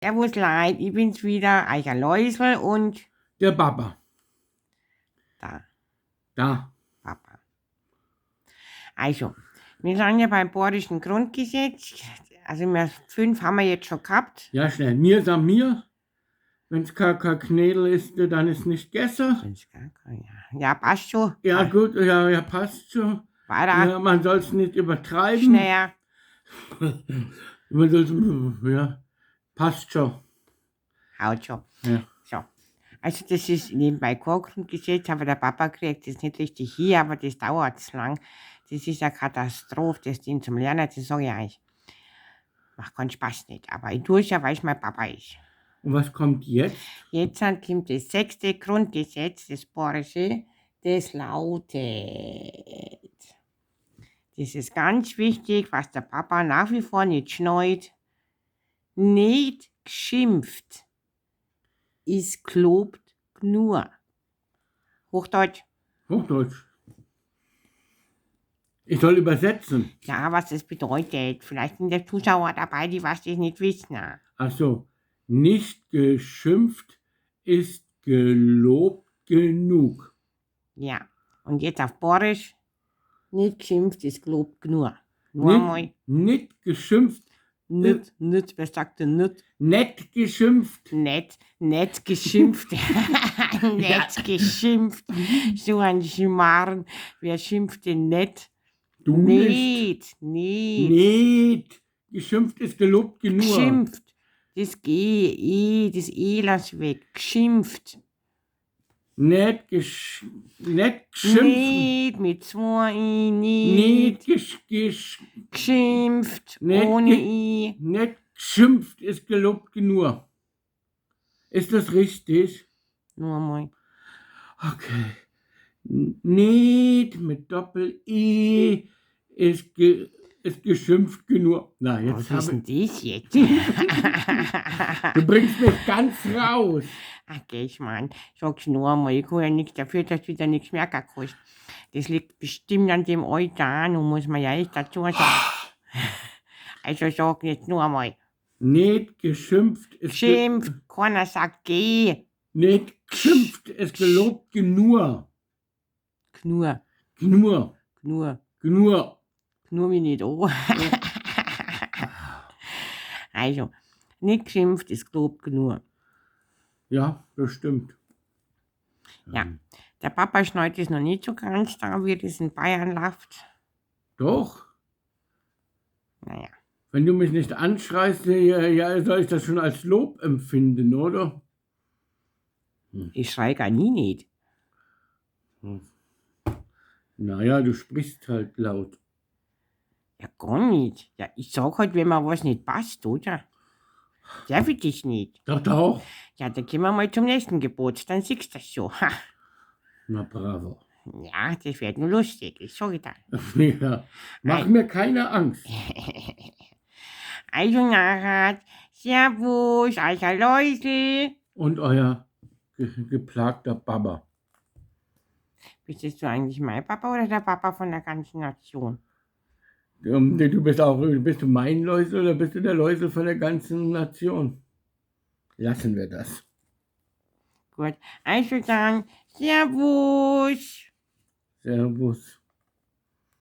Servus Leid, ich bin's wieder, Eicher Läusel und Der Baba. da, Da. Papa. Also, wir sind ja beim Bayerischen Grundgesetz. Also wir 5 haben wir jetzt schon gehabt. Ja, schnell. Mir san mir. Wenn's kein Knädel ist, dann ist nicht gegessen. Wenn's gar kein, ja. Ja, passt schon. Ja, gut, ja, ja, passt schon. Weiter. Ja, man soll's nicht übertreiben. Schneller. Man soll's, ja, passt schon. Haut schon. Ja. So. Also das ist nebenbei kein Grundgesetz, aber der Papa kriegt das nicht richtig hier, aber das dauert zu lang. Das ist eine Katastrophe, das Ding zum Lernen, das sage ich euch. Macht keinen Spaß nicht, aber ich tue es ja, weil es mein Papa ist. Und was kommt jetzt? Jetzt kommt das 6. Grundgesetz, das Bayerische, das lautet. Das ist ganz wichtig, was der Papa nach wie vor nicht schneit. Nicht geschimpft ist gelobt nur. Hochdeutsch. Hochdeutsch. Ich soll übersetzen. Ja, was das bedeutet. Vielleicht sind ja Zuschauer dabei, die was das nicht wissen. Ach so. Nicht geschimpft ist gelobt genug. Ja. Und jetzt auf Bayerisch. Nicht geschimpft ist gelobt genug. Nur einmal. Nicht geschimpft. Nicht, nicht, wer sagt denn nicht? Nett geschimpft. Nett, nett geschimpft. Nett geschimpft. So ein Schmarrn. Wer schimpft denn nett? Du nicht. Nicht, nicht. Nicht. Geschimpft ist gelobt genug. Geschimpft. Das G, E, das E lass weg. Geschimpft. Nett nett geschimpft. Nicht mit 2 I, nicht. Nicht gesch-, Geschimpft, Nett ohne I. Nett geschimpft ist gelobt genug. Ist das richtig? Nur einmal. Okay. Nicht mit Doppel-E ist geschimpft genug. Na, jetzt Was ist habe denn das jetzt? Du bringst mich ganz raus. Ach, geh ich, Mann. Sag's nur einmal, ich kann ja nichts dafür, dass du wieder nichts merken kannst. Das liegt bestimmt an dem Alter, nun muss man ja echt dazu sagen. Also sag jetzt nur einmal. Nicht geschimpft ist Geschimpft, keiner sagt geh. Nicht geschimpft ist gelobt genug. Knur. Knur. Knur. Knur. Knur mich nicht an. Also, nicht geschimpft ist gelobt genug. Ja, das stimmt. Ja. Der Papa schneit es noch nicht so ganz da, wie das in Bayern läuft. Doch. Naja. Wenn du mich nicht anschreist, ja, ja, soll ich das schon als Lob empfinden, oder? Ich schrei gar nie nicht. Naja, du sprichst halt laut. Ja, gar nicht. Ja, ich sag halt, wenn mir was nicht passt, oder? Darf ich das nicht? Doch, doch. Ja, dann gehen wir mal zum nächsten Gebot, dann siehst du das so. Ha. Na, bravo. Ja, das wird nur lustig, ich sag dir. Ja, mach mir keine Angst. Also nachher, Servus, Eicher Läusel. Und euer geplagter Baba. Bist du eigentlich mein Papa oder der Papa von der ganzen Nation? Du bist auch, bist du mein Läusel oder bist du der Läusel von der ganzen Nation? Lassen wir das. Gut, also dann, Servus. Servus.